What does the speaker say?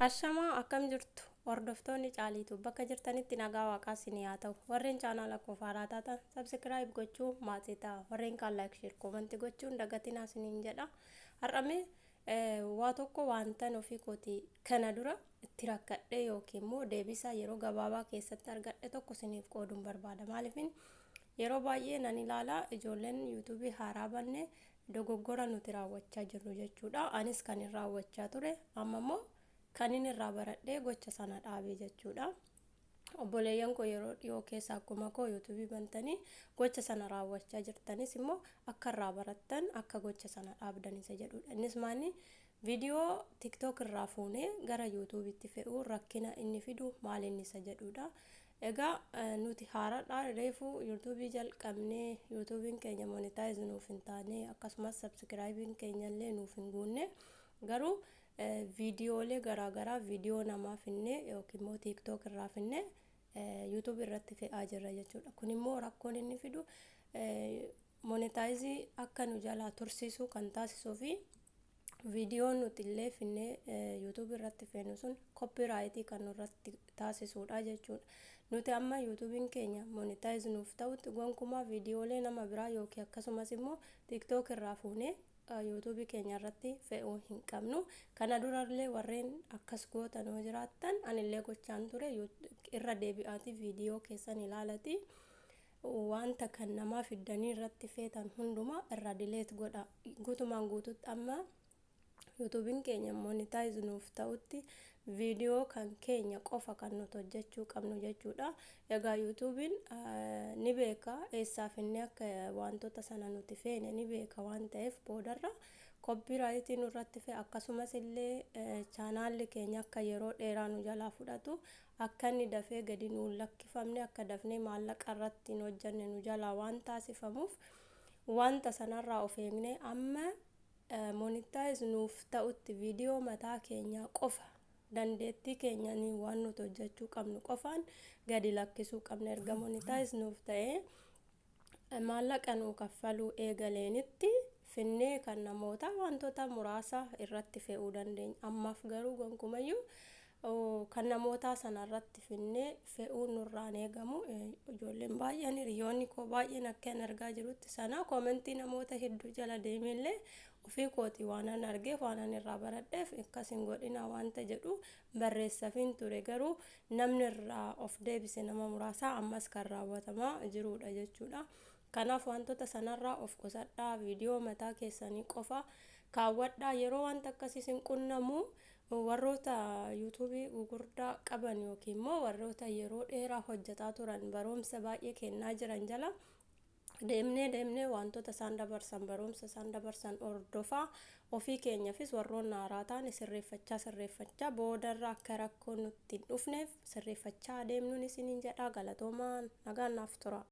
Ashamaa akkam jirtu hordoftoonni Caaliitu bakka jirtanitti nagaa waaqaa isinii haa ta'u. Warreen chaanaala koof haaraa taatan subscribe gochuu maatii ta'a. Warreen kaan like share comment gochuun dagatinaa isiniin jedha. Har'amee waa tokko waantan ofii kootii kana dura itti rakkadhee yookiin immoo deebisaa yeroo gabaabaa keessatti argadhe tokko isiniif qooduun barbaada. Maaliifin yeroo baay'ee nan ilaala ijoolleen yuutuubii haaraa banne dogoggora nuti raawwachaa jirru jechuudha. Anis kan hin raawwachaa ture amma immoo kan inni irraa baradhee gocha sana dhaabee jechuudha. Obboleeyyan koo yeroo dhiyoo keessa akkuma koo yuutuubii bantanii gocha sana raawwachaa jirtanis immoo akka irraa barattan akka gocha sana dhaabdan isa jedhudha. Innis maali? Viidiyoo TikTok irraa fuunee gara yuutuubiitti fe'uu rakkina inni fidu maal inni isa jedhudha. Egaa nuti haaraadha, reefu yuutuubii jalqabnee yuutuubiin keenya monetize nuuf hin taane, akkasumas subscribeiin keenya illee nuuf hin guunne, garuu viidiyoolee garaagaraa viidiyoo namaa finnee yookiin immoo TikTok irraa finnee yuutuubii irratti fe'aa jirra jechuudha. Kun immoo rakkoon inni fidu monetize akka nu jalaa tursiisu kan taasisuu fi viidiyoon nuti illee finnee yuutuubii irratti feenu sun copyright kan nurratti taasisuudha jechuudha. Nuti amma yuutuubiin keenya monetize nuuf ta'utti gonkumaa viidiyoolee nama biraa yookiin akkasumas immoo TikTok irraa fuunee yuutuubii keenya irratti fe'uu hin qabnu. Kana durallee warreen akkas gootan yoo jiraattan, anillee gochaan ture, irra deebi'aatii viidiyoo keessan ilaalati. Wanta kan namaa fiddanii irratti feetan hundumaa irraa delete godha. Guutumaan guututti amma yuutuubiin keenya monetize nuuf ta'utti viidiyoo kan keenya qofa kan nuti hojjechuu qabnu jechuudha. Egaa yuutuubiin ni beeka, eessaa finnee akka wantoota sana nuti feene ni beeka waan ta'eef, boodarra copyright nurratti fe'e, akkasumas illee chaanaalli keenya akka yeroo dheeraa nu jalaa fudhatu, akka inni dafee gadi nuun lakkifamne, akka dafnee maallaqa irratti hin hojjanne nu jalaa waan taasifamuuf, wanta sanarraa of eegnee amma monetize nuuf ta'utti viidiyoo mataa keenyaa qofa dandeettii keenyanii waan nuti hojjechuu qabnu qofaan gadi lakkisuu qabna. Erga monetize nuuf ta'ee maallaqa nuu kaffaluu eegaleenitti finnee kan namoota wantoota muraasa irratti fe'uu dandeenya. Ammaaf garuu gonkumayyuu kan namootaa sana irratti finnee fe'uun nurraan eegamu. Ijoolleen baay'een, hiriyoonni koo baay'een akka hin argaa jirutti sana comment namoota hedduu jala deemeellee ofii kooti waanan argeef, waanan irraa baradheef, akkas hin godhina wanta jedhu barreessafiin ture. Garuu namni irraa of deebise nama muraasa, ammas kan raawwatamaa jirudha jechuudha. Kanaaf wantoota sanarraa of qusadhaa, viidiyoo mataa keessanii qofa kaawwadhaa. Yeroo wanta akkasii isin qunnamu warroota yuutuubii gugurdaa qaban yookiin immoo warroota yeroo dheeraa hojjetaa turan, barumsa baay'ee kennaa jiran jala deemnee deemnee wantoota isaan dabarsan, barumsa isaan dabarsan hordofaa, ofii keenyaafis warroonni haaraa ta'an sirreeffachaa sirreeffachaa boodarra akka rakkoon nutti hin dhufneef sirreeffachaa adeemnuun isiniin jedha. Galatoomaa, nagaan naaf tura.